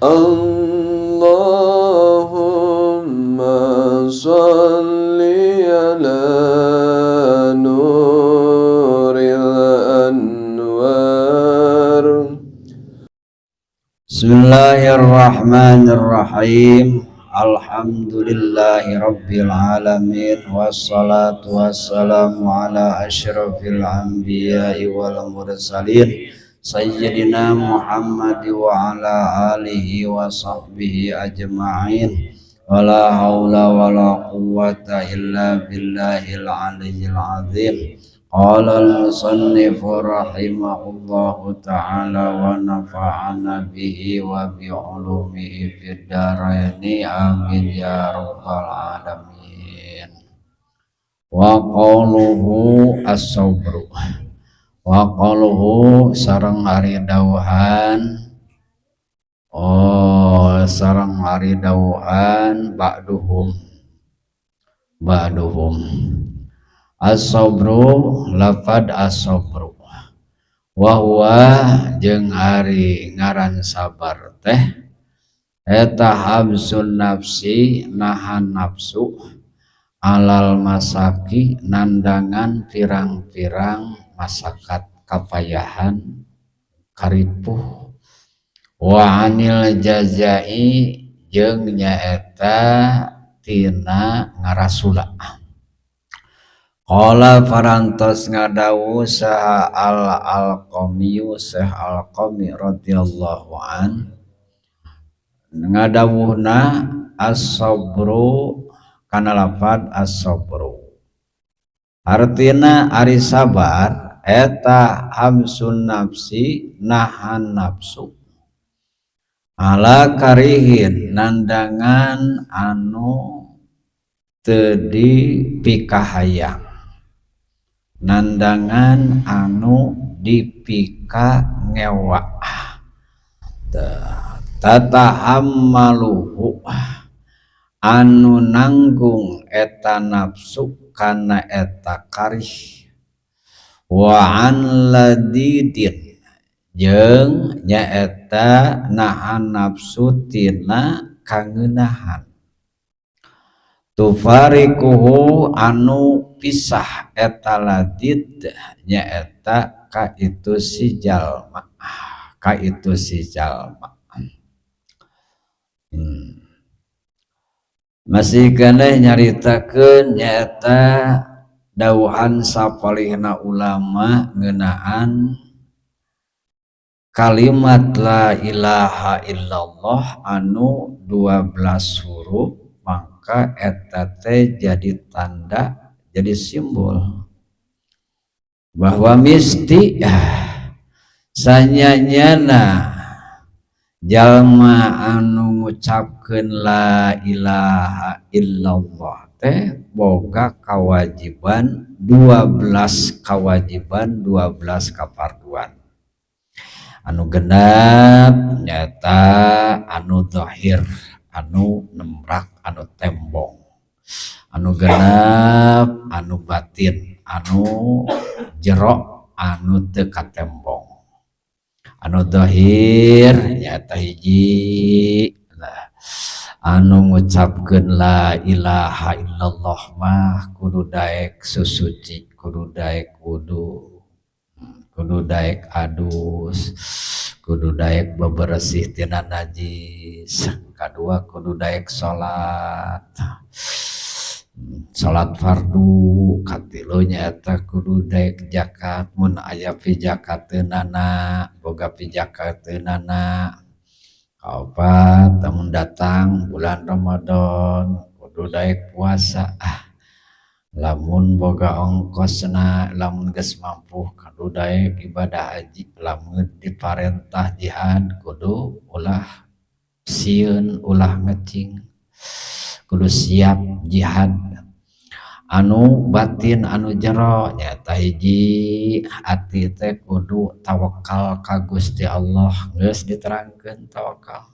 اللهم صل على نور الأنوار. Bismillahirrahmanirrahim. Alhamdulillahi rabbil alamin, wassalatu wassalamu ala asyrafil anbiya'i wal mursalin, sayyidina Muhammad wa ala alihi wa sahbihi ajma'in, wala haula wala quwwata illa billahil aliyyil azim. Qala al-musannif rahimahullahu ta'ala wa nafa'ana bihi wa bi ulumihi fid dharaini, amin ya rabbal alamin. Wa qawluhu as-sabru, wa qawluhu sareng ari dawuhan, oh, sareng ari dawuhan ba'duhum, ba'duhum. As-sabru, lafad as-sabru, wa huwa jeung ari ngaran sabar teh eta habsun nafsi, nahan nafsu, alal masaki, nandangan pirang-pirang masakat, kapayahan, karipuh, wa anil jazai, jeung nyaeta tina ngarasula. Qala, parantos ngadawuh saha al Alqamiyu, Syekh Alqami radhiyallahu an, ngadawuhna as-sabru kana lafad as-sabru, artina ari sabar eta habsun nafsi, nahan nafsu, ala karihin, nandangan anu teu dipikahayang, nandangan anu dipika ngewa, tatahammaluhu, anu nanggung eta nafsu kana eta karih, wa an ladidin, jeung nyaeta nahan nafsu tina kangeunahan, tufarikuhu, anu pisah eta ladid nyaeta ka itu si jalma, ka itu si jalma. Masih keneh nyaritakeun nyaeta dawuhan sapalihna ulama ngeunaan kalimat la ilaha illallah anu 12 huruf, maka eta teh jadi tanda, jadi simbol bahwa misti sanyanyana jalma anu ngucapkeun la ilaha illallah teh boga kewajiban 12, kewajiban 12 kafarduan. Anu genep nyata anu zahir, anu nemrak, anu tembong. Anu genep anu batin, anu jero, anu teu katembong. Anu zahir nyata hiji lah, anu ngucapkeun la ilaha illallah mah kudu daek susuci, kudu daek wudu, kudu daek adus, kudu daek bebersih tina najis. Kadua, kudu daek salat, salat fardu. Katilu, nyaeta kudu daek zakat mun aya pijakateunana, boga pijakateunana. Kaopat, lamun datang bulan Ramadan kudu daek puasa. Ah, lamun boga ongkosna, lamun geus mampu, kudu daek ibadah haji. Lamun diparentah jihad, kudu ulah sieun, ulah ngecing, kudu siap jihad. Anu batin, anu jero, nyaeta hiji, ati teh kudu tawakal ka Gusti Allah, geus diterangkeun tawakal.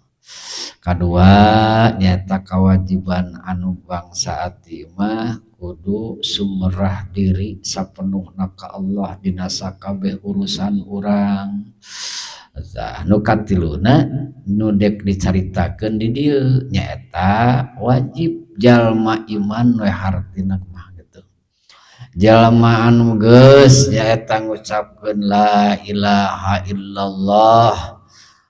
Kadua, nyaeta kewajiban anu bangsa ati mah kudu sumerah diri sapenuhna ka Allah dina sakabeh urusan urang. Nu katiluna nu dek dicaritakeun di dieu nyaeta wajib jalma iman we hartina mah gitu. Jalma anu geus nyaeta ngucapkeun la ilaha illallah,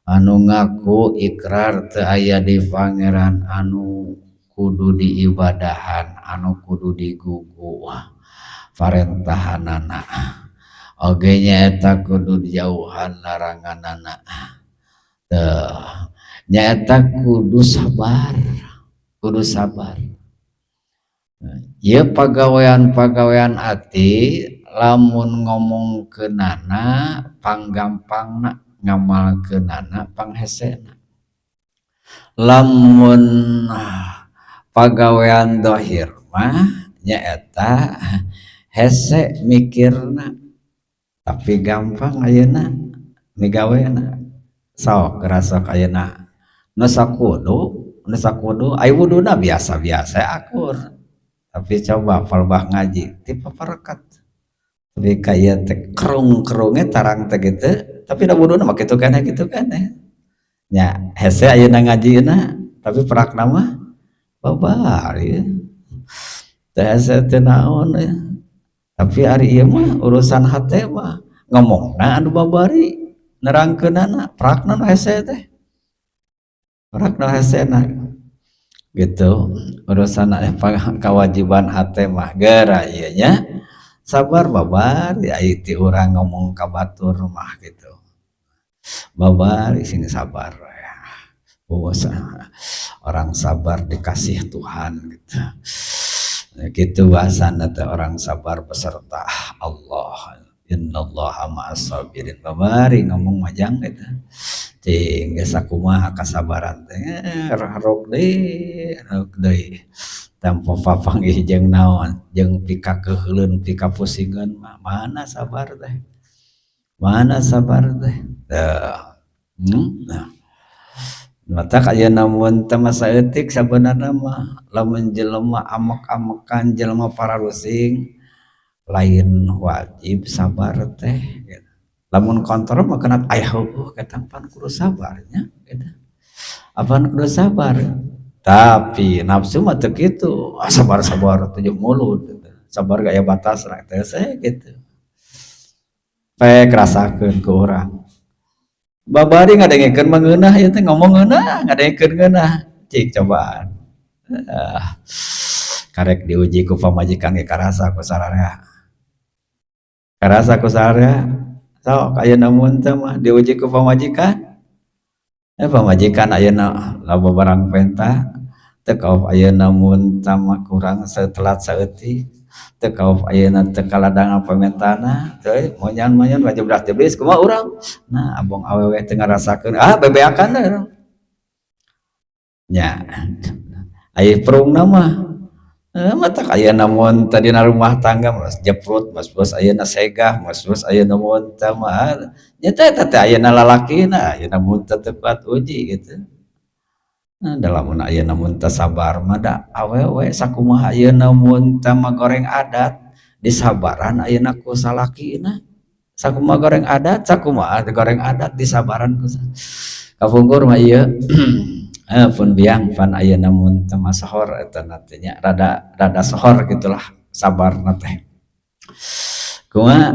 anu ngaku ikrar teu aya di pangeran anu kudu diibadahan, anu kudu digugu parentahanana, oge nyaeta kudu dijauhan laranganana. Teu nyaeta kudu sabar, kudu sabar. Ieu pagawean-pagawean ati lamun ngomongkeunana panggampangna, ngamalkeunana panghesena. Lamun pagawean dohir mah nyaeta hese mikirna, tapi gampang ayeuna migawena. Sok gerasok ayeuna nu sakudu ai wuduna biasa-biasa akur, tapi coba palbah ngaji ti paparekat tapi kaya teh kerung-kerungnya tarang teh gitu, tapi da wuduna mah kitu keneh kitu keneh nya. Hese ayeuna ngajina, tapi perakna mah babar ieu teh hese teh naon ya. Tapi ari ieu mah urusan hate mah ngomongna anu babari nerangkeunana, perakna nu hese teh, perakna hesena gitu. Urusan kewajiban hate mah geura ieu nya sabar babar ya, ti urang ngomong ka batur mah gitu babar sini sabar ya. Orang sabar dikasih Tuhan gitu. Gitu bahasana teh, orang sabar beserta Allah, innallaha ma'as sabirin. Babari ngomong majang gitu cing geus sakumaha kasabaran teh, rok deui rok deui tempo papanggih jeung naon jeung pikakeuheuleun pikapusingeun mah mana sabar teh, mana sabar teh. Teu nah matak ayeuna mun teu mah saeutik sabeunarna mah lamun jelema amek-amekan, jelema pararusing lain wajib sabar teh gitu. Lamun kontrol mah kena aya heueuh ketang pan kudu sabar nya gitu. Apan kudu sabar, tapi nafsu mah teu kitu, ah, sabar-sabar tujuh mulut gitu. Sabar gak aya batas teh saya gitu. Pek rasakeun ku urang. Babari ngadengekeun mah ngeunah ieu teh, ngomong ngeunah, ngadengekeun ngeunah, cik cobaan. Karek diuji ku pamajikan ge karasa ku sararea. Karasa ku sararea. Sok ayeuna mun teh mah diuji ku pamajikan. Pamajikan ayeuna loba barang penta, teu kaop ayeuna mun teh mah kurang telat saeutik, teu kaop ayeuna teu kaladang pamentana, teu monyan-monyan jeblas-jeblis kumaha urang. Nah, abong awewe teu ngarasakeun, ah bebeakan we urang. Nya, aya perungna mah matak ayeuna mun teh dina rumah tangga mas jeprut, mas bos ayeuna segah, mas bos ayeuna mun teh mah nya teh eta teh ayeuna lalakina, ayeuna mun teh teu kuat uji gitu. Nah, lamun ayeuna mun teu sabar mah da awewe sakumaha ayeuna mun teh mah goreng adat disabaran ayeuna ku salakina. Sakumaha goreng adat, sakumaha goreng adat disabaran ku kapungkur mah ieu. Pun biang pan ayeuna mun teu mah sohor eta na teh nya, rada rada sohor gitulah sabarna teh. Kumaha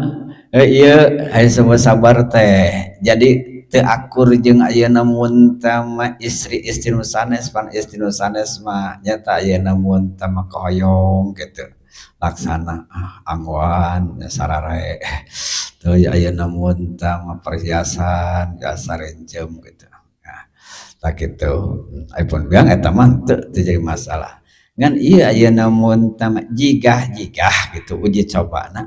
ieu aya semua sabar teh jadi teu akur jeung ayeuna mun teh mah istri-istri nu sanes, pan istri nu sanes mah nyata ayeuna mun teh mah kahoyong gitu laksana anggoan sarare teuy ayeuna mun teh mah perhiasan jasa rencem gitu. Nah, tah kitu ai pun biang eta mah teu jadi masalah, ngan ieu ayeuna mun teh mah jigah-jigah gitu uji cobana.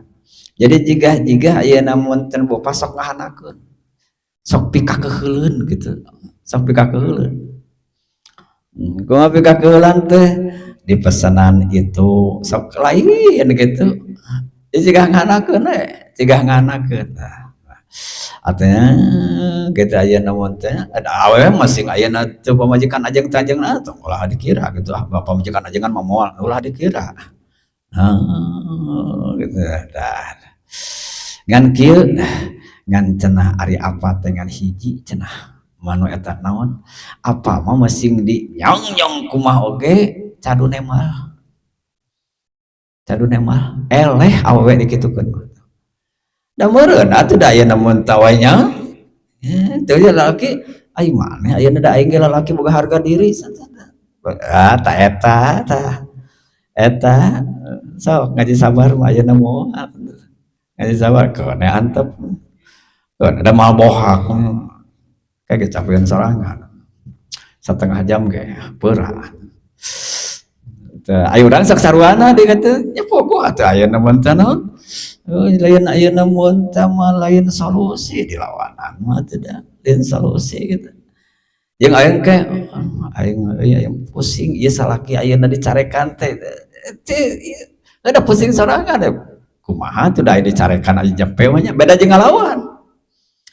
Jadi jigah-jigah ayeuna mun teh bopa sok ngahanakeun, sok pikakeuheuleun gitu, sok pikakeuheuleun. Kumaha pikakeuheulan teh di pesanan itu sok lain gitu, jigah ngahanakeun we, jigah ngahanakeun. Nah, artinya kita ayeuna mun teh ada awewe masing ayeuna teu pamajikan ajeng teh ajengna tong ulah dikira gitu, ah pamajikan ajengan mah moal ulah dikira. Gitu dah. Ngan kieu Ngan cenah ari apa teh ngan hiji cenah manu eta naon apa mah masing di nyong-nyong kumaha oge cadu nemal. Cadu nemal eleh awewe dikitukeun mah. Da meureun atuh da aya mun tawanya. Teu lalaki ai maneh ayeuna da aing ge lalaki boga harga diri. Ah, ta eta tah. Eta sok ngaji sabar mah ayeuna moal. Ngaji sabar keun antep. Keun da moal bohak. Kayak kecapean sorangan. Setengah jam ge peurah. Teu ayo urang sok saruana deui kata nya pogo atuh ayeuna mun teh naon. Lain ayeuna mun teh mah lain solusi dilawanan mah teh da lain solusi gitu. Jeung aing ke aing aing pusing ieu salaki ayeuna dicarekan teh teh ada pusing sorangan deh. Kumaha tuh da dicarekan aja jampe mah nya beda jeung ngalawan.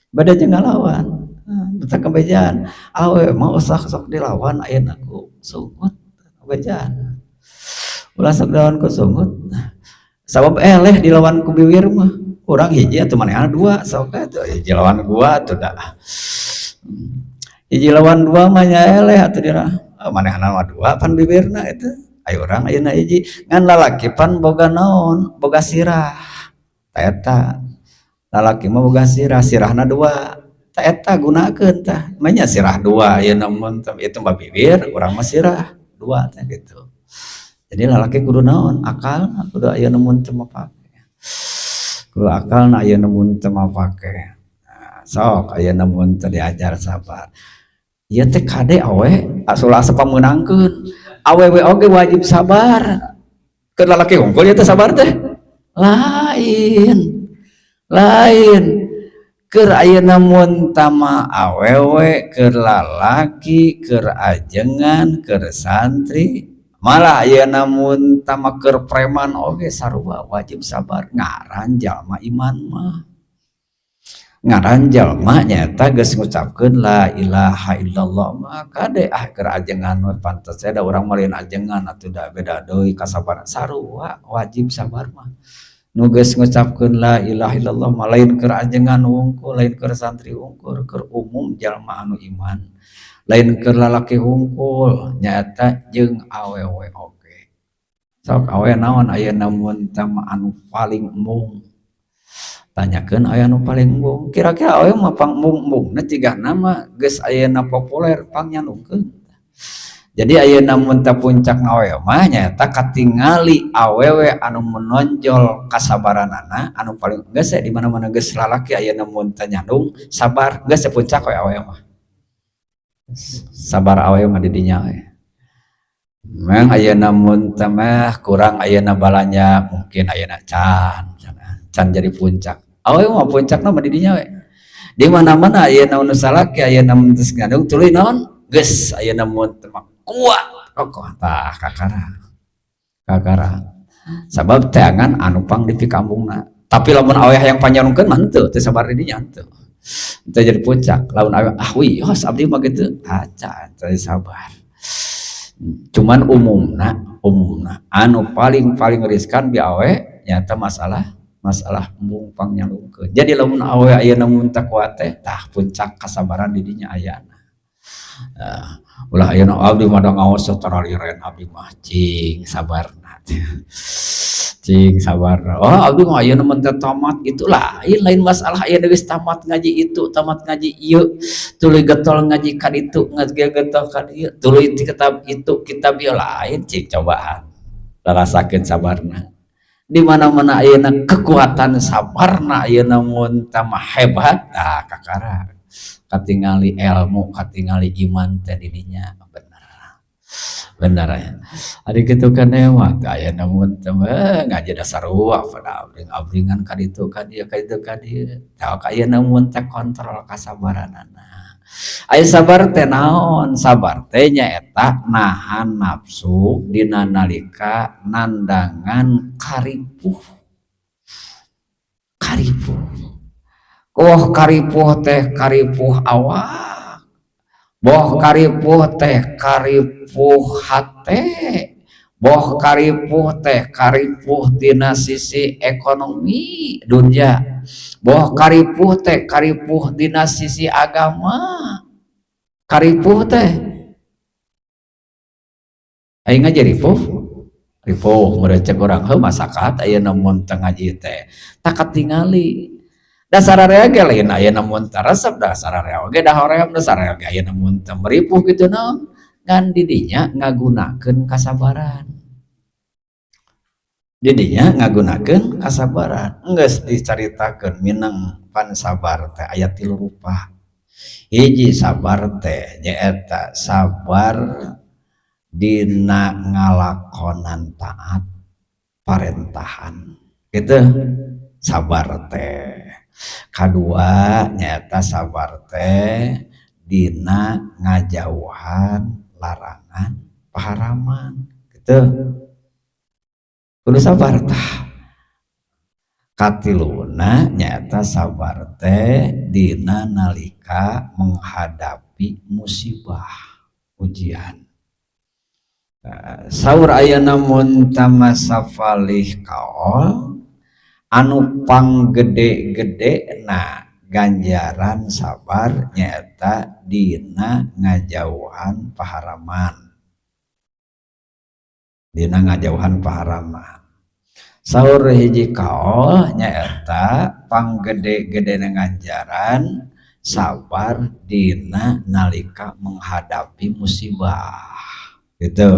Beda jeung ngalawan. Teu kabejaan. Awe mah usah sok dilawan ayeuna ku sungut kabejaan. Ulah sok dilawan ku sungut. Sabab eleh dilawan ku biwir mah. Urang hiji atuh manehna dua sok atuh hiji lawan gua atuh da. Hiji lawan dua mah nya eleh atuh dina. Manehna mah dua pan bibirna eta. Ayo urang ayeuna hiji ngan lalaki pan boga naon? Boga sirah. Ta eta. Lalaki mah boga sirah, sirahna dua. Ta eta gunakeun tah. Manya sirah dua ayeuna mun itu mah bibir, urang mah sirah dua teh gitu. Jadi lalaki kudu naon? Akal kudu ayeuna mun teu mapake. Kudu akalna ayeuna mun teu mapake. Nah, sok ayeuna mun teu diajar sabar. Ieu teh kade awe asulah asa pamenangkeun. Awewe oge wajib sabar. Keur lalaki hungkul ieu teh sabar teh. Lain. Lain. Keur ayeuna mun tama awewe, keur lalaki, keur ajengan, keur santri, malah ayeuna mun tama keur preman oge sarua wajib sabar. Ngaran jalma iman mah. Ngaran jalma nyaeta geus ngucapkeun la ilaha illallah mah kade ah keur ajengan we pantes da urang mah lain ajengan atuh da beda deui kasabaran sarua wajib sabar mah. Nu geus ngucapkeun la ilaha illallah mah lain keur ajengan wungkul, lain keur santri wungkul, keur umum jalma anu iman. Lain keur lalaki wungkul nyaeta jeung awewe oge. Sok awe naon ayeuna mun teh mah anu paling embung. Tanyakeun aya anu paling embung. Kira-kira awe mah pang embung-embungna cigana mah geus ayeuna populer pang nyandungkeun. Jadi ayeuna mun teh puncak awe mah nyaeta katingali awewe anu menonjol kasabaranana anu paling geus di mana-mana geus lalaki ayeuna mun teh nyandung sabar geus puncak we awe mah. Sabar awe mah di dinya we. Memang ayeuna mun teh mah kurang ayeuna balanja mungkin ayeuna can can jadi puncak. Awe mah puncakna mah di dinya we. Di mana-mana ayeuna nu salaki ayeuna mun geus ngandung tuluy naon geus ayeuna mun teh mah kuat kokoh tah kakara. Kakara. Sabab teangan anu pang dipikambungna. Tapi lamun awe hayang panjarungkeun mah henteu teu sabar di dinya henteu. Teu jadi puncak. Lamun awe ah wios abdi mah kitu acan teu sabar. Cuman umumna anu paling riskan bi awe nyata masalah embung pang nyalungkeun. Jadi lamun awe ayeuna mun teu kuat teh tah puncak kasabaran di dinya ayana. Ulah ayeuna abdi mah da ngaos taraliren abdi mah cing sabarna. Cing sabarna. Oh abdi mah ayeuna mun teh tamat gitu lain lain masalah ayeuna geus tamat ngaji itu, tamat ngaji ieu, tuluy getol ngaji ka ditu, ngaji getol ka dieu, tuluy kitab itu, kitab ieu lain cing cobaan. Rarasakeun sabarna. Di mana-mana ayeuna kekuatan sabarna ayeuna mun teh mah hebat tah kakara. Katingali ilmu, katingali iman teh di dinya bener. Bener ya. Ari kitu kan mah teh ayeuna mun teh ngaji da sarua pada abring-abringan ka ditu ka dieu ka ditu ka dieu. Tah ayeuna mun teh kontrol kasabaranana. Aya sabar teh naon? Sabar teh nyaeta nahan nafsu dina nalika nandangan karipuh. Karipuh. Oh karipuh teh karipuh awak, boh karipuh teh karipuh hate, Boh karipuh teh karipuh tina sisi ekonomi dunia, boh karipuh teh karipuh dina sisi agama. Karipuh teh aing ngaji ripuh ripuh meureun cek urang, heuh masakat ayeuna mun teu ngaji teh tak katingali da sararea ge lain ayeuna mun teu resep, da sararea oge da hoream, da sararea ge ayeuna mun teu meripuh kitu naon. Ngan didinya ngagunakeun kasabaran, didinya ngagunakeun kasabaran. Geus dicaritakeun mineng pan sabar teh aya tilu rupa. Hiji sabar teh nyaeta sabar dina ngalakonan taat parentahan gitu sabar teh. Kadua nyaeta sabar teh dina ngajauhan larangan paharaman gitu, kudu sabar tah. Katiluna nyaeta sabar teh dina nalika menghadapi musibah, ujian. Saur ayeuna mun sapalih kaol anu panggede-gede na ganjaran sabar nyaeta dina ngajauhan paharaman, dina ngajauhan paharaman. Saur hiji kaol nyaeta panggede-gede na ganjaran sabar dina nalika menghadapi musibah gitu.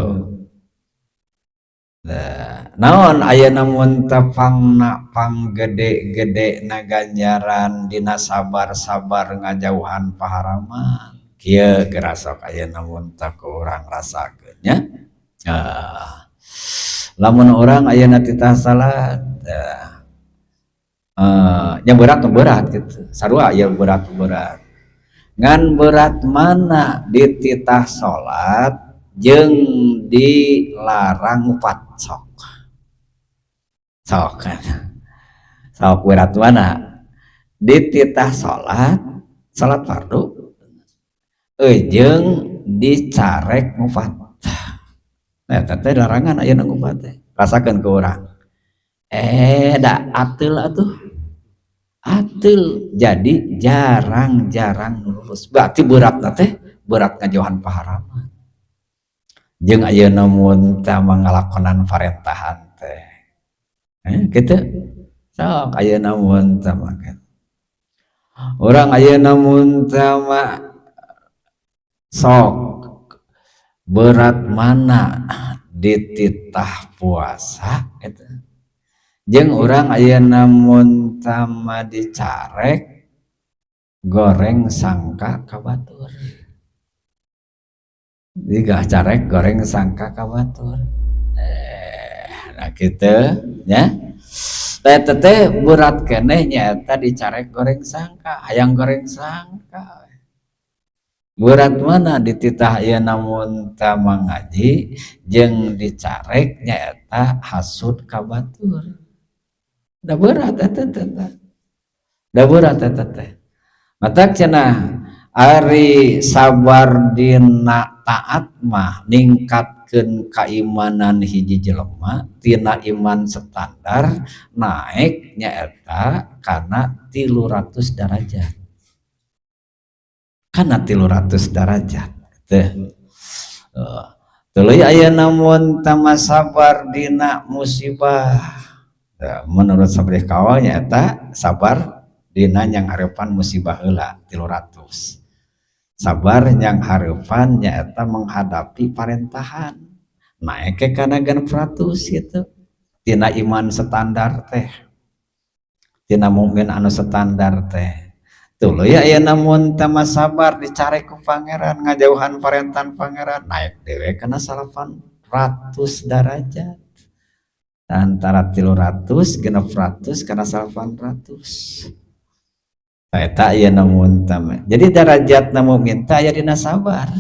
Nah, naon ayeuna mun teh pangna panggede-gede na ganjaran dina sabar-sabar ngajauhan paharaman? Kieu geura sok ayeuna mun teh ku urang rasakeun nya. Lamun urang ayeuna titah salat nya berat mah berat gitu, sarua aya berat berat. Ngan berat mana dititah salat jeung dilarang ngupat? Sok sok sok, berat mana dititah salat, salat fardu, jeung dicarek ngupat? Eta teh larangan ayeuna ngupat teh. Rasakeun ku urang, da ateul atuh, ateul, jadi jarang-jarang lulus. Berarti beratna teh berat ngajauhan paharaman jeung ayeuna mun teh ngalakonan parentahan teh kitu. Sok ayeuna mun teh mah urang ayeuna mun teh mah, sok berat mana dititah puasa gitu jeung urang ayeuna mun teh mah dicarek goreng sangka ka batur? Diga carek goreng sangka ka batur, nah kitu nya. Teh teh berat keneh nyaeta dicarek goreng sangka, hayang goreng sangka. Berat mana dititah ayeuna mun teh ngaji jeung dicarek nyaeta hasud ka batur? Da berat eta teh, da berat eta teh. Matak cenah ari sabar dina taat mah ningkatkeun kaimanan hiji jelema tina iman standar naik nyaeta kana 300 derajat, kana 300 derajat teh. Tuluy ayeuna mun teh sabar dina musibah, menurut sapalih kaol nyaeta sabar dina nyanghareupan musibah heula 300, sabar nyanghareupan nyaeta menghadapi parentahan naik ke kana 600 gitu tina iman standar teh, tina mukmin anu standar teh. Tuluy ayeuna mun teh sabar dicarek ku Pangeran ngajauhan parentahan Pangeran naik dewe kana 800 derajat, antara 300, 600 kana 800. Eta ayeuna mun teh. Jadi darajatna mukmin teh aya dina sabar,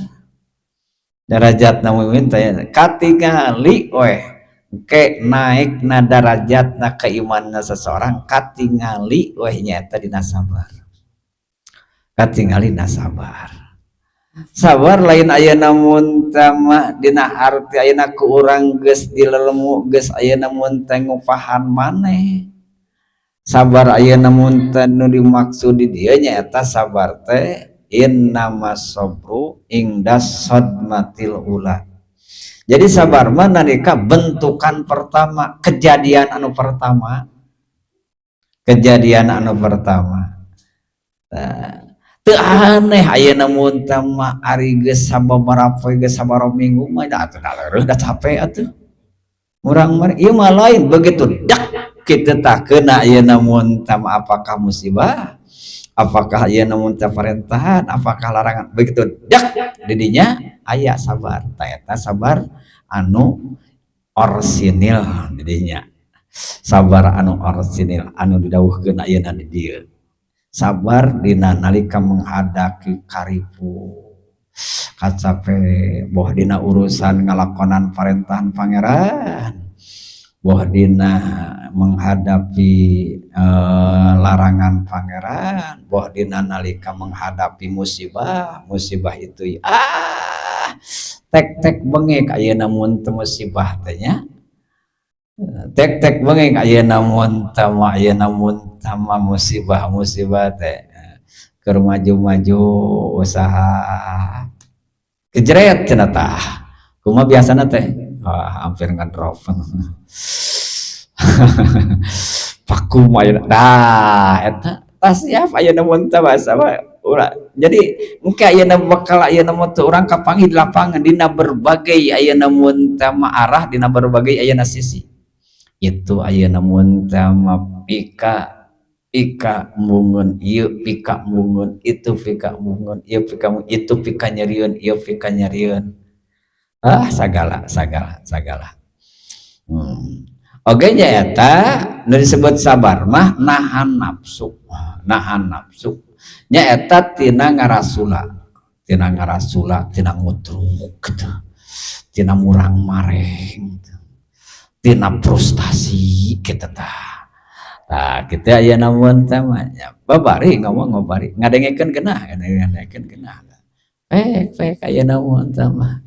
darajatna mukmin teh katingali weh ke naikna darajatna keimanan seseorang, katingali weh nyaeta dina sabar, katingali na sabar. Sabar lain ayeuna mun mah dina arti ayeuna ku urang geus dilelemu, geus ayeuna mun teh ngupahan maneh. Sabar ayeuna mun teh nu dimaksud di dieu nyaeta sabar teh innamas sabru indas sadmatil ula. Jadi sabar mah nalika bentukan pertama, kejadian anu pertama, kejadian anu pertama. Nah, teu aneh ayeuna mun teh mah ari geus sababaraha poe, geus sabaraha minggu mah da atuh da leureuh, da capek atuh. Urang mah ieu mah lain, begitu dak kitu tah keuna ayeuna mun teh mah, apakah musibah, apakah ayeuna mun teh parentahan, apakah larangan, begitu dak didinya aya sabar. Tah, eta sabar anu orsinil didinya. Sabar anu orsinil anu didawuhkeun ayeuna di dieu. Sabar dina nalika menghadapi karipu, kacape, boh dina urusan ngalakonan parentahan Pangeran, boh dina menghadapi larangan Pangeran, boh dina nalika menghadapi musibah. Musibah itu tek tek bengek ayeuna mun teu musibah teh nya, tek tek bengek ayeuna mun teu mah, ayeuna mun teu mah musibah. Musibah teh keur maju-maju usaha, kejret cenah. Tah, kumaha biasana teh? Wah, hampir ngedrop vakum ayeuna. Tah, eta tah siap ayeuna mun teh bahasa mah ulah. Jadi engke ayeuna bakal ayeuna mun teu urang kapanggih di lapangan dina berbagai ayeuna mun teh mah arah, dina berbagai ayeuna sisi itu ayeuna mun teh mah pika pika embungeun ieu, pika embungeun itu, pika embungeun ieu, pika itu, pika nyerieun ieu, pika nyerieun, ah, sagala sagala sagala. Oke, nya eta nu disebut sabar mah nahan nafsu. Nahan nafsu nya eta tina ngarasula, tina ngarasula, tina ngutruk gitu, tina murang mareng gitu, tina frustasi gitu. Tah tah kitu aya namun teh mah nya babari ngomong, babari ngadengekeun geunah, ngadengekeun geunah. Pek pek aya namun teh mah,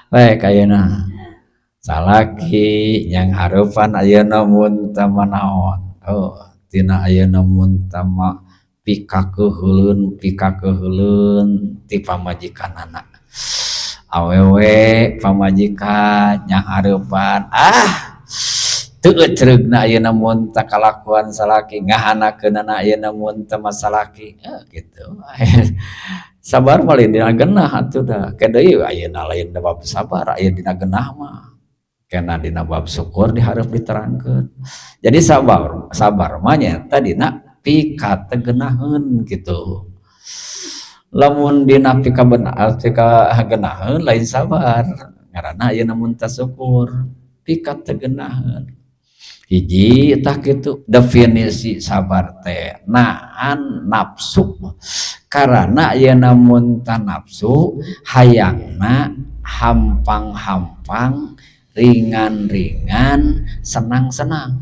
pek ayeuna salaki yang hareupan ayeuna mun teh mah naon, oh, tina ayeuna mun teh mah pikakeuheuleun, pikakeuheuleun ti pamajikanana. Awewe pamajikan yang hareupan, ah, teu ecereugna ayeuna mun teh kalakuan salaki, ngahanakeunana ayeuna mun teh mah salaki, eh, gitu. Sabar mah lain dina genah atuh da ke deui ayeuna, lain bab sabar aya dina genah mah, kena dina bab syukur dihareup diterangkeun. Jadi sabar sabar mah nyaeta dina pikategenaheun gitu. Lamun dina pikagenaheun lain sabar ngaranna ayeuna mun teh syukur pikategenaheun. Hiji tah kitu definisi sabar teh nahan nafsu, karena ayeuna mun tah nafsu hayangna hampang-hampang, ringan-ringan, senang-senang.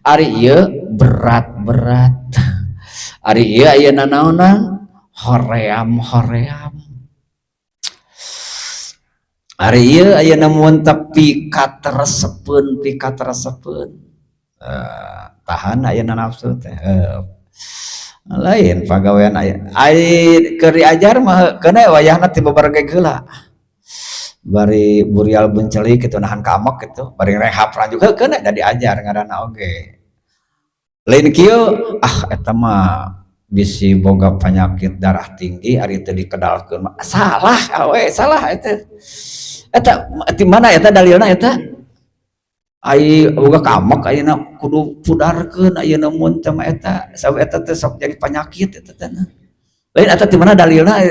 Ari ieu berat-berat, ari ieu ayeuna naonan, hoream-hoream. Ari ieu ayeuna mun teh pikateresepeun, pikateresepeun. Tahan ayeuna nafsu teh, lain pagawean aya ai keur diajar mah keuna wayahna ti babareg heula, bari burial buncelik kitu, nahan kamek kitu, bari rehab lanjut heuh keuna da diajar ngaranna oge. Lain kieu, ah, eta mah bisi boga penyakit darah tinggi, ari teu dikedalkeun mah. Salah we, salah eta. Eta ti mana eta dalilna eta? Ai boga kamek ayeuna kudu pudarkeun ayeuna mun teh mah eta, sabab eta teh sok jadi penyakit eta teh. Lain eta, ti mana dalilna?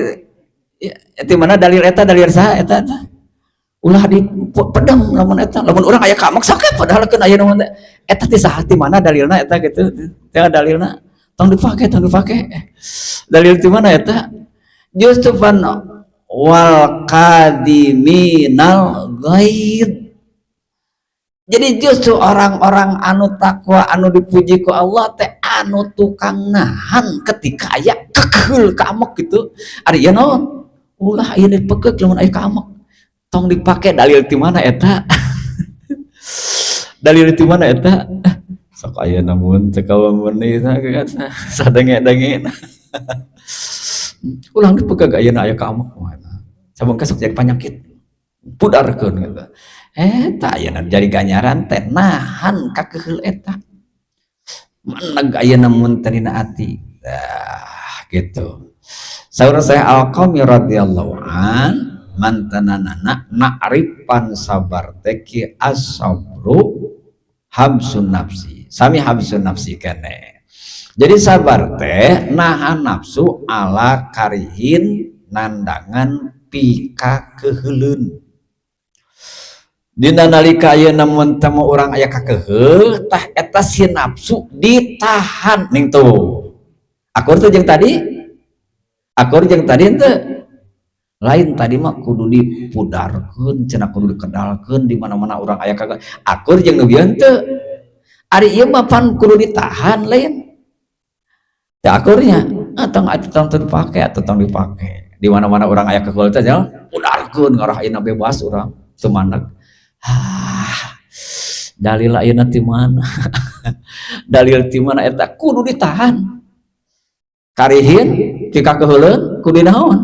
Ya, ti mana dalil eta, dalil saha eta teh? Ulah di pedang lamun eta, lamun urang aya kamek sok padahal keun ayeuna mun eta ti saha, ti mana dalilna eta kitu? Teh dalilna tong dipake, tong dipake. Dalil ti mana eta? Justru pan wal kadiminal ghaid. Jadi justru orang-orang anu takwa anu dipuji ku Allah teh anu tukang nahan ketika aya kekeul kamek gitu. Ari ieu naon? Ulah ayeuna dipegeg lamun aya kaamek. Tong dipake dalil ti mana eta? Dalil ti mana eta? Sok ayeuna mun teu kaweuni sadenge-denge. Ulah dipegeg ayeuna aya kaamek. Sabengke sok jadi panyakit. Pudarkeun gitu. Eta ayeuna jadi ganjaran teh nahan kakeheul eta. Maneg ayeuna mun teh dina ati. Tah gitu. Saur saya Al-Qami radhiyallahu an mantananana na'rifan sabar teh ki as-sabru habsun nafsi. Sami habsun nafsi kene. Jadi sabar teh nahan nafsu ala karihin nandangan pika keheuleun. Dina nalika ayeuna mun teh urang aya kakeheul tah eta si nafsu ditahan ning tuh. Akur teh jeung tadi? Akur jeung tadi henteu? Lain tadi mah kudu dipudarkeun cenah kudu dikedalkeun di mana-mana urang aya kagak. Akur jeung nu bieu henteu? Ari ieu mah pan kudu ditahan lain. Teu akurnya atong tong dipake atau tong dipake. Di mana-mana urang aya kakeheul teh pudarkeun ngarah ayeuna bebas urang teu mandeg. Ah, dalil ayeuna ti mana? Dalil ti mana eta kudu ditahan. Karihin jika keheuleun kudu naon?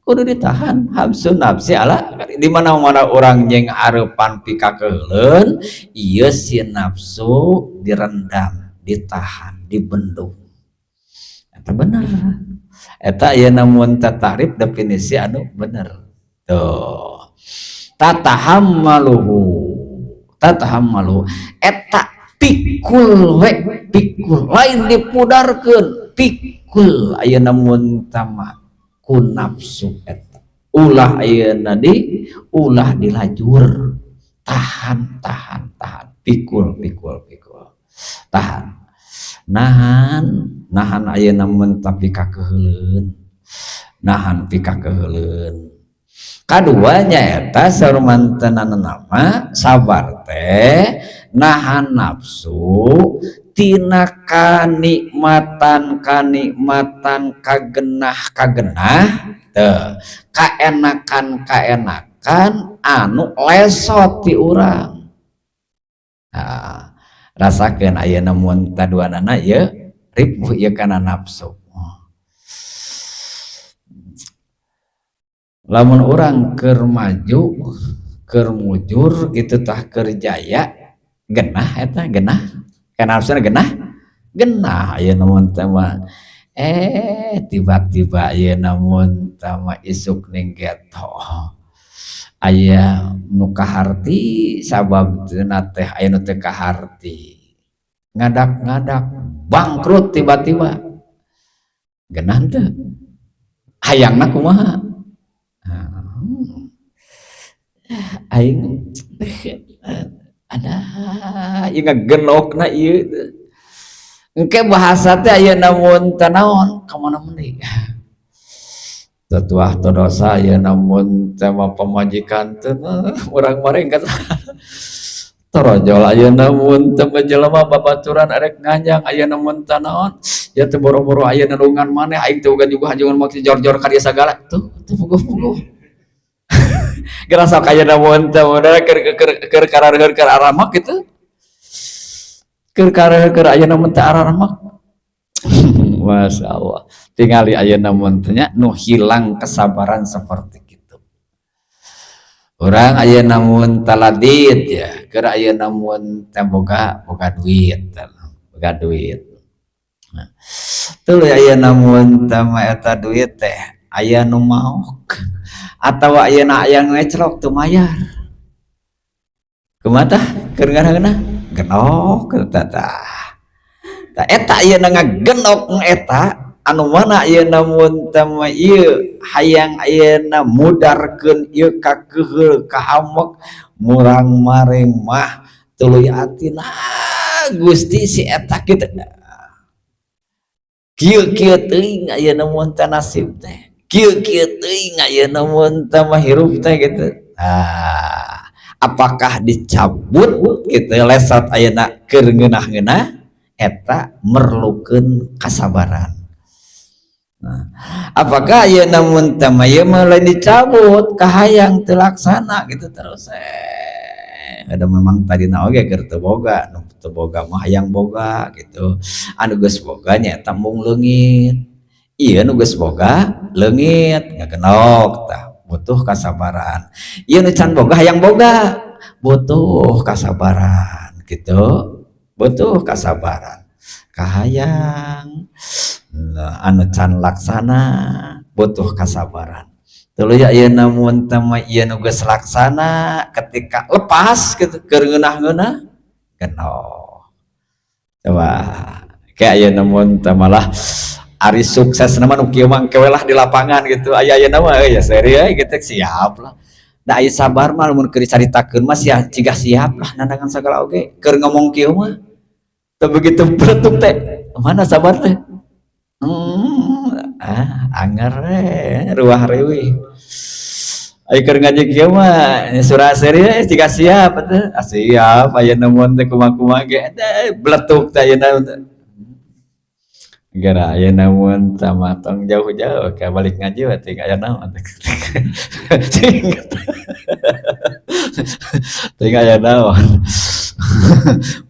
Kudu ditahan. Habsun nafsi ala di mana-mana urang jeung areupan pikakeuheuleun ieu si nafsu direndam, ditahan, dibendung. Eta bener. Eta ayeuna mun tatarif definisi anu bener. Tuh. Tatahammaluhu tatahammaluhu eta pikul we pikul lain dipudarkeun pikul ayeuna mun tama ku nafsu eta ulah ayeuna di ulah dilajur tahan tahan tahan pikul pikul pikul tahan nahan nahan ayeuna mun tapi kakeuheuleun nahan pikakeuheuleun. Kaduanya eta sarumantenana nama sabar teh nahan nafsu tina kanikmatan kanikmatan kagenah kagenah teh kaenakan kaenakan anu lesot ti urang. Nah, rasakeun ayeuna mun taduanana ieu ripuh ieu kana nafsu. Lamun urang keur maju, keur mujur kitu tah keur jaya, genah eta genah. Kana nafsuna genah? Genah ayeuna mun teh mah. Tiba-tiba ayeuna mun teh mah isuk ning geto. Aya nu kaharti sabab teh aya nu teu kaharti. Ngadak-ngadak bangkrut tiba-tiba. Genah teu? Hayangna kumaha? Aing ada ieu ngagenokna ieu engke bahasa teh ayeuna mun teh naon ka mana meuni tetuah teu dosa ayeuna mun teh mah pamajikan teh urang mareng ka torojol ayeuna mun teh mah jelema babaturan arek nganjang ayeuna mun teh naon ya teh boro-boro ayeuna nulungan maneh aing teh boga juga hanjungan make jor-jor ka dieu sagala tuh teu puguh-puguh. Gerasa kaya namun teh keur keur karareuheun keur aramak gitu. Keur karareuheun keur ayeuna mun teh aramak. Masya Allah. Tingali ayeuna mun teh nya nu hilang kesabaran seperti itu. Urang ayeuna mun taladid ya, keur ayeuna mun teh boga boga duit, boga duit. Nah, tuluy ayeuna mun teh mah eta duit teh aya nu maok atawa ayeuna aya ngeclok teu mayar. Kumaha tah keur ngaranna? Genok eta tah. Tah eta ayeuna ngagenok eta anu mana ayeuna mun teh mah ieu hayang ayeuna mudarkeun ieu kakeuheul kahamek murang maring mah tuluy atina Gusti si eta kitu. Kieu-kieu teuing ayeuna mun teh nasib teh. Kieu-kieu teuing ayeuna mun teh mah hirup teh gitu. Ah, apakah dicabut gitu lesot ayeuna keur ngeunah-ngeunah eta merlukeun kasabaran. Nah, apakah ayeuna mun teh mah ieu mah lain dicabut, kahayang teu laksana gitu terus ada memang tadina oge keur teu boga, nu teu boga mah hayang boga gitu. Anu geus boga nyaeta embung leungit. Ieu nu geus boga leungit ngagenok tah, butuh kasabaran. Ieu nu can boga hayang boga, butuh kasabaran gitu, butuh kasabaran. Kahayang nah, anu can laksana butuh kasabaran. Tuluy ayeuna mun teh mah ieu nu geus laksana ketika lepas gitu keur ngeunah-ngeunah genoh. Coba kayak ayeuna mun teh malah ari sukses mah nu kieu mah engke we lah di lapangan gitu. Aya ayeuna mah ya seri we gitu siap lah. Da aya sabar mah lamun keur dicaritakeun mah sia cigah siap lah nandangan sagala oge keur ngomong kieu mah. Teu begitu beletuk teh, mana sabar teh? Anger we ruah riwih. Aya keur ngaji kieu mah surah seri we cigah siap atuh. Ah, siap ayeuna mun teh kumaha-kumaha ge beletuk teh ayeuna teh. Gara ayeuna mun teh mah tong jauh-jauh ka balik ngaji we teh aya naon teh. Teuing aya naon.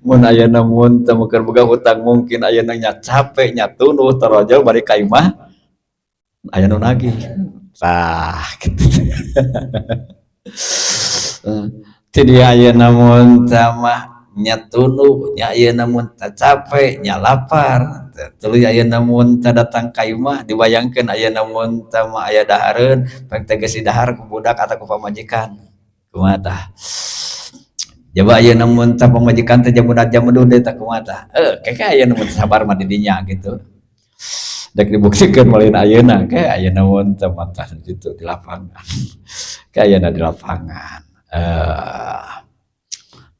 Mun ayeuna mun teh keur boga hutang mungkin ayeuna nya capek nya tunduh torojol balik ka imah aya nu nagih. Tah kitu. Ti dia ayeuna mun teh mah nya tunduh nya ayeuna mun teh capek nya lapar. Tuluy ayeuna mun teh datang ka imah dibayangkeun ayeuna mun teh mah aya dahareun pek teh geus didahar ku budak atawa ku pamajikan. Kumaha tah? Coba ayeuna mun teh pamajikan teh jamunan jamudun deui tah kumaha tah? Keke ayeuna mun sabar mah di dinya gitu. Dek dibuktikeun mah lain ayeuna, ke ayeuna mun teh mah tah kitu di lapangan. Ke ayeuna di lapangan.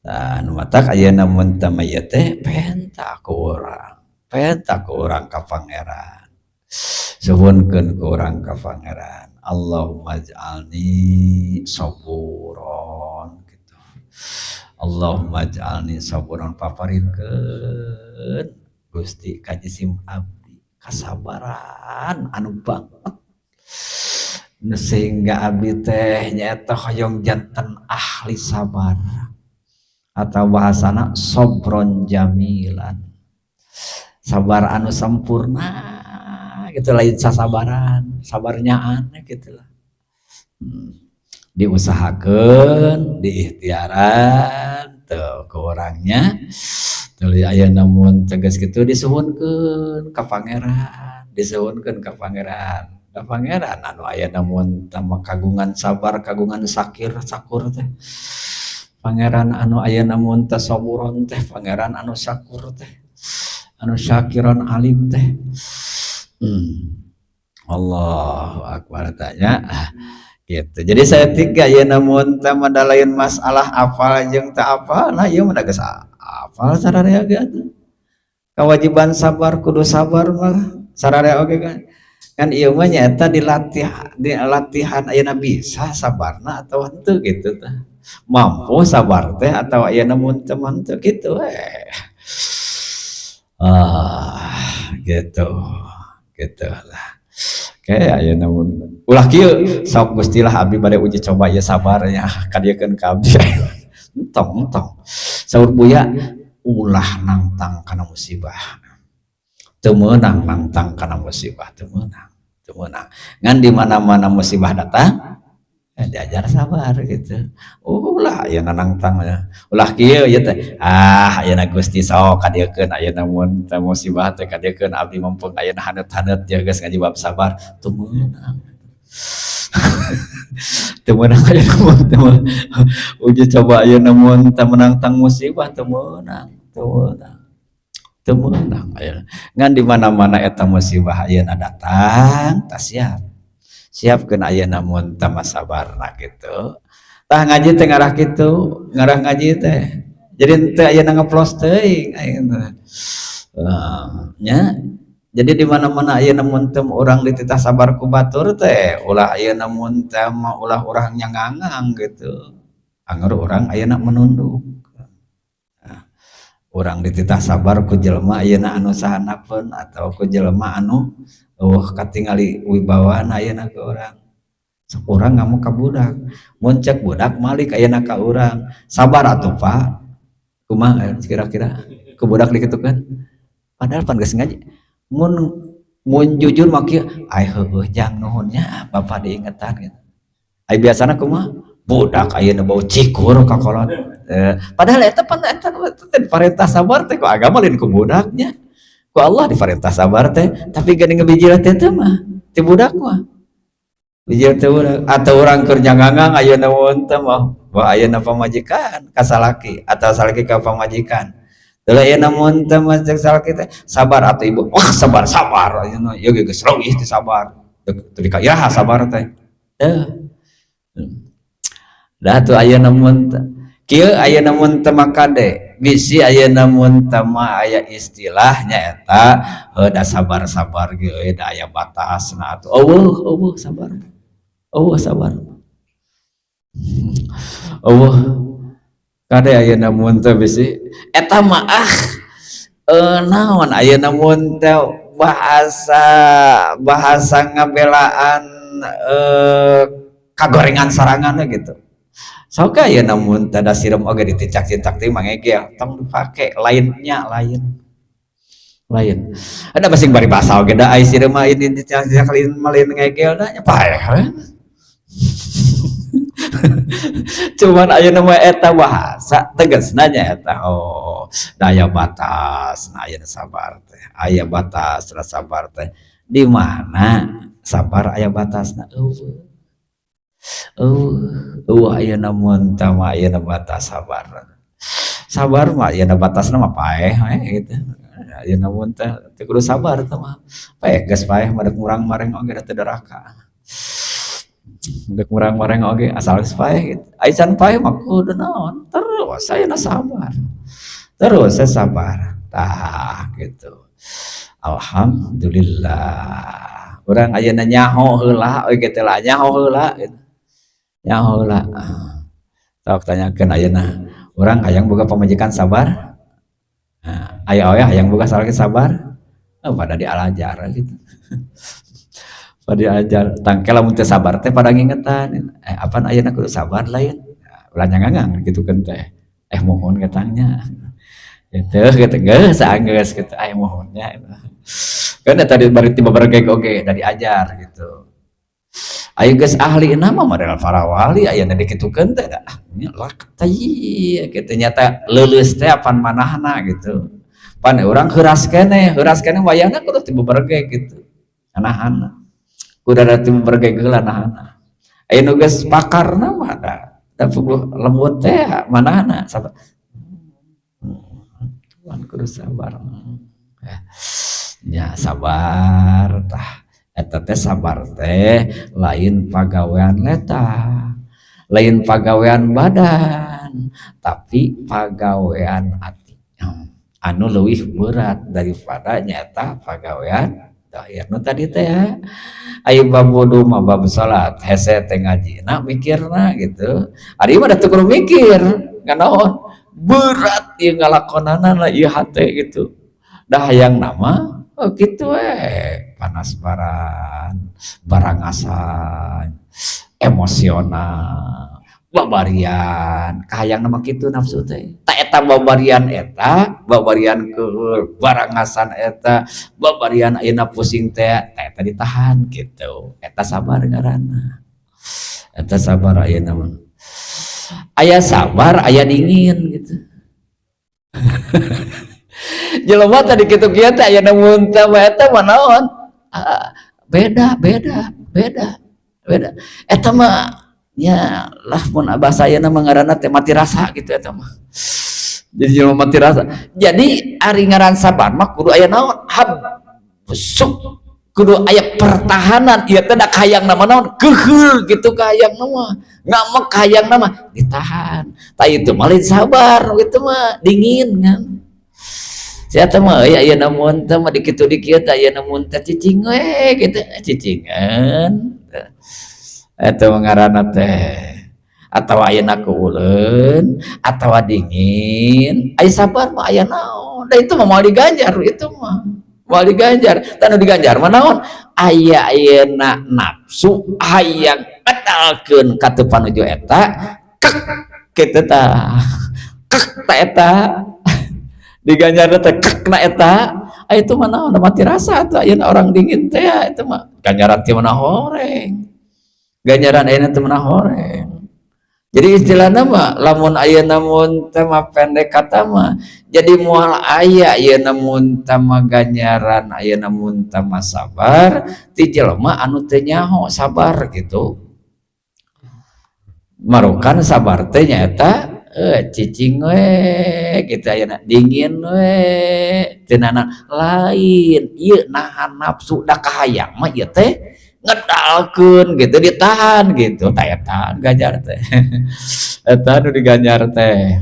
Nah, nu matak ayeuna mun teh mah ieu teh penta ku urang. Penta ku urang ka Pangeran. Suhunkeun ku urang ka Pangeran. Allahumma ij'alni saburon gitu. Allahumma ij'alni saburon, paparinkeun Gusti ka jisim abdi kasabaran anu banget sehingga abdi teh nyaeta hoyong janten ahli sabar atau bahasana sobron jamilan, sabar anu sempurna gitu, lain sasabaran sabarnya aneh gitu lah. Diusahakeun diikhtiaran tuh ke orangnya tuluy ayeuna mun tegas kitu disuhunkeun ka Pangeran, disuhunkeun ka Pangeran, ka Pangeran anu ayeuna mun teh kagungan sabar kagungan sakir sakur teh Pangeran anu ayeuna mun teh saburon teh Pangeran anu sakur teh anu syakiron alim teh. Allahu akbar tanya gitu. Jadi saya tiga ya namun teh mah lain masalah apal jeung teu apal, nah ieu mah geus apal sararea ge atuh. Kewajiban sabar kudu sabar mah sararea oge kan. Kan ieu mah nyaeta dilatih di latihan ayeuna bisa sabarna atau henteu gitu tah. Mampu sabar teh atau ayeuna mun teu mah teu kitu we. Ah, gitu. Gitu lah. Oke, ayeuna mun ulah kieu sok Gusti lah abdi bade uji coba ieu sabar nya kadiekeun ka abdi. Entong entong. Saur Buya ulah nangtang kana musibah. Teu meunang nangtang kana musibah, teu meunang, teu meunang. Ngan di mana-mana musibah datang diajar sabar gitu. Ulah ayeuna nangtang ya. Ulah kieu ieu teh. Ah, ayeuna Gusti sok kadiekeun ayeuna mun teh musibah teh kadiekeun abdi mumpung ayeuna haneut-haneut ya geus ngajibab sabar. Teu meunang. Teu meunang ayeuna mun teh uji coba ayeuna mun teh menangtang musibah teu meunang, teu meunang. Teu meunang ayeuna. Ngan di mana-mana eta musibah ayeuna datang, tah siap. Siapkeun ayeuna mun teh mah sabarna kitu. Tah ngaji teh ngarah kitu, ngarah ngaji teh. Jadi teu ayeuna ngeplos teuing ayeuna. Nya. Jadi di mana-mana ayeuna mun teh urang dititah sabar ku batur teh, ulah ayeuna mun teh mah ulah urang nyangangang gitu. Anger urang ayeuna menunduk. Nah, Urang dititah sabar ku jelema ayeuna anu sahanapeun atawa ku jelema anu eueuh katingali wibawana ayeuna ke urang. Sok urang ngamuk ka budak, mun cek budak malik ayeuna ka urang, sabar atuh Pak. Kumaha kira-kira ku budak dikitukeun? Padahal pan geus ngaji. Mun mun jujur mah kieu, ai heueuh jang nuhun nya bapak diingetan gitu. Ai biasana kumaha? Budak ayeuna bau cikur ka kolot. Padahal eta pan eta teh diparentah sabar teh ku agama, lain ku budaknya. Ku Allah diparentah sabar teh, tapi geuning ngebijil teh teh mah ti budak mah. Bijil teh budak atau urang keur nyangangang ayeuna mun teh mah, wah ayeuna pamajikan ka salaki atau salaki ka pamajikan. Teu ayeuna mun teh mah cek salaki teh sabar atuh ibu. Wah sabar sabar ayeuna ieu ge geus leuwih ti sabar. Teu ka iraha sabar teh. Teu. Dah tuh ayeuna mun kieu ayeuna mun teu mah kade bisi ayeuna mun teu mah aya istilahnya eta heuh da sabar-sabar ge euy da aya batasna atuh. Eueuh eueuh sabar. Eueuh sabar. Eueuh kade ayeuna mun teh bisi eta mah ah naon ayeuna mun teh bahasa bahasa ngabelaan kagorengan sarangan gitu. Sok ayeuna mun teh da sireum oge ditincak-tincak teh mangegel, tong dipake lainnya lain. Lain. Ada masing bari basa oge da ai sireum mah ini ditincak-tincak lain mah lain ngegel da nya paeh we. Cuman ayeuna mah eta bahasa tegasna nya eta oh daya batas nah ayeuna sabar teh aya batas sabar teh di mana sabar aya batasna eueuh. Eueuh ayeuna mun teh mah ayeuna batas sabar. Sabar mah ayeuna batasna mah paeh we gitu. Ayeuna mun teh teu kudu sabar teh mah. Paeh geus paeh mah dek murang-mareng oge da teu doraka. Dek murang-mareng oge asal geus paeh gitu. Ai can paeh mah kudu naon terus ayeuna sabar. Terus saya sabar. Tah gitu. Alhamdulillah. Urang ayeuna nyaho heula euy kitu lah nyaho heula gitu. Nyaho heula. Sok tanyakeun ayeuna urang hayang boga pamajikan sabar? Nah, aya oge hayang boga salaki sabar? Oh, pada dialajar gitu. Pada diajar tangke lamun teu sabar teh pada ngingetan, apan ayeuna kudu sabar lain? Ulah nyangangang kitu keun teh. Mohon katanya. Gitu gitu geus saanggeus kitu aya mohonnya. Kan tadi bari tiba bergeg oge da diajar gitu. Ayo geus ahli nama model para wali ayeuna dikitukeun teh da nya lak teh kitu nyata leuleus teh apan manahna gitu. Pan urang heuras keneh wayahna kudu tiba bergeg gitu. Nahanna. Kudu ada tiba bergeg heula nahanna. Aya nu geus pakarna mah da da lembut teh manahna sabar. Tuhan kudu sabar. Ya sabar tah. Eta teh sabar teh lain pagawean leta, lain pagawean badan, tapi pagawean ati. Anu leuwih berat daripada nyata pagawean dohir. Nu tadi teh ya. Aya bab wudu mah bab salat, hese teh ngajina mikirna gitu. Ari mah da teu kudu mikir, nganaon berat ieu ngalakonanan lah ieu hate gitu. Dah hayang nama oh gitu we, panas baran, barangasan, emosional, babarian, kahayang nama kitu nafsu teh. Ta eta babarian eta, babarian keuheul, barangasan eta, babarian ayeuna pusing teh, ta eta ditahan gitu. Eta sabar ngaranna. Eta sabar ayeuna mah. Aya sabar, aya dingin gitu. Jelema tadi kitu kieu teh ayeuna mun teh mah eta mah naon? Beda, beda, beda, beda. Eta mah nya lah mun bahasa ayeuna mah ngaranna teh mati rasa gitu eta mah. Jadi jelema mati rasa. Jadi ari ngaran sabar mah kudu aya naon? Habsuk. Kudu aya pertahanan ieu teh da kahayang mah naon? Keuheul gitu kahayang mah. Ngamek kahayang mah ditahan. Tah itu mah lain sabar gitu mah, dingin kan. Sia teh mah euy ayeuna mun teh mah dikitu dikieu teh ayeuna mun teh cicing we gitu, cicingan. Eta mah ngaranna teh. Atau ayeuna keuuleun atawa dingin. Ai sabar mah aya naon? Da itu mah moal diganjar, itu mah moal diganjar. Tah, nu diganjar mah naon? Aya ayeuna nafsu hayang ngedalkeun ka teu panuju eta, kek kitu tah, kek ta eta diganjar teh, kek na eta. Ah, itu mah naon? Mati rasa atuh. Ayeuna orang dingin teh ya, itu mah ganjaran ti mana horeng, ganjaran ayeuna teh mana horeng. Jadi istilahna mah lamun ayeuna mun teh mah, pendek kata mah, jadi moal aya ayeuna mun teh mah ganjaran ayeuna mun teh mah sabar ti jelema anu teu nyaho sabar gitu. Marukan sabar teh nyaeta cicing we gitu, ayeuna dingin we teu lain. Ieu nahan nafsu, da kahayang mah ieu teh ngedalkeun gitu, ditahan gitu. Tah, eta ganjar teh, eta nu diganjar teh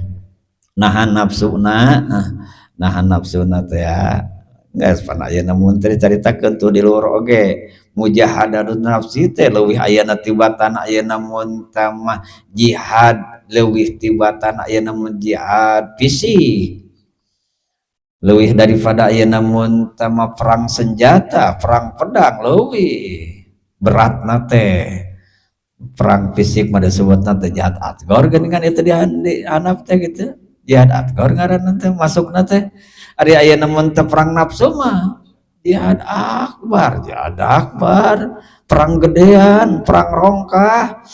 nahan nafsuna, nahan nafsuna teh ya. Geus pan ayeuna mun teh dicaritakeun tuh di luhur oge, mujahadatun nafsi teh leuwih ayeuna tibatan ayeuna mun teh mah jihad, leuwih tibatan ayeuna mun jihad fisik, leuwih daripada ayeuna mun teh mah perang senjata, perang pedang. Leuwih beratna teh perang fisik mah, disebutna teh jihad asghar geuningan itu di handap teh gitu, jihad asghar ngaranna teh masukna teh. Ari ayeuna mun teh perang nafsu mah jihad akbar, jihad akbar, perang gedean, perang rongkah.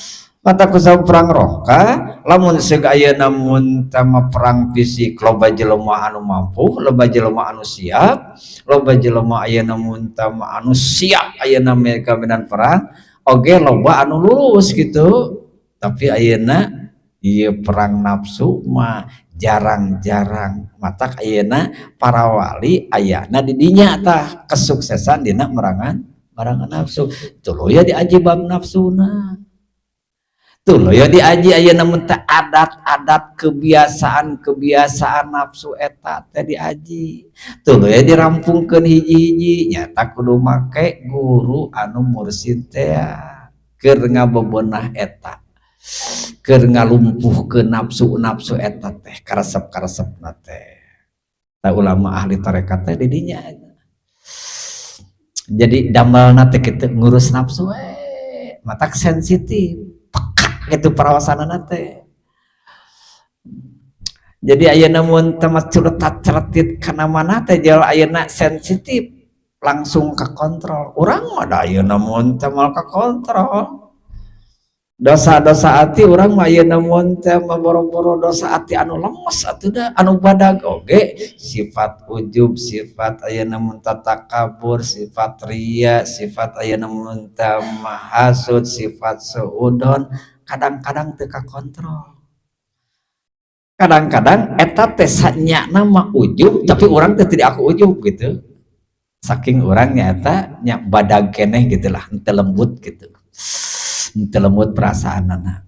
Mata kusabab perang rongkah, lamun seug ayeuna mun teh mah perang fisik, loba jelema anu mampu, loba jelema anu siap, loba jelema ayeuna mun teh mah anu siap ayeuna mereka medan perang oge loba anu lulus gitu. Tapi ayeuna ieu perang nafsu mah jarang-jarang. Matak ayeuna para wali ayana di dinya tah kesuksesan dina merangan merangan nafsu. Tuluy ya diaji bab nafsuna, tuluy ya diaji ayeuna mun teh adat-adat, kebiasaan-kebiasaan nafsu eta teh diaji, tuluy ya dirampungkeun hiji-hiji. Nyata kudu make guru anu mursid teh keur ngabebenah eta, keur ngalumpuhkeun nafsu-nafsu eta teh, karesep-karesepna teh. Tah, ulama ahli tarekat teh di dinya. Jadi damelna teh kitu, ngurus nafsu we. Matak sensitif, peka gitu parawasanana teh. Jadi ayeuna mun teh mah curetat ceretit kana mana teh jol ayeuna sensitif, langsung ke kontrol. Urang mah da ayeuna mun teh moal kontrol dosa-dosa hati. Urang mah ayeuna mun teh mah boro-boro dosa hati anu lemes atuh da anu badag oge, sifat ujub, sifat ayeuna mun takabur, sifat ria, sifat ayeuna mun teh mah hasud, sifat suudon, kadang-kadang teu kakontrol. Kadang-kadang eta teh sanyana mah ujub, tapi urang teh tidak aku ujub gitu, saking urangnya eta nya badag keneh gitu lah, henteu lembut gitu, henteu lembut perasaanana.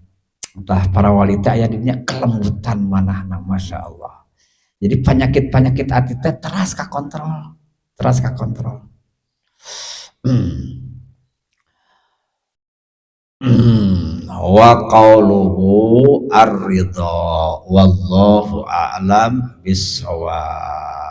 Entah para wali teh aya dinya kelembutan manahna, Masya Allah. Jadi penyakit-penyakit hati teh teras kakontrol, teras kakontrol. Wa qauluhu ar-ridha, wallahu a'lam bissawab.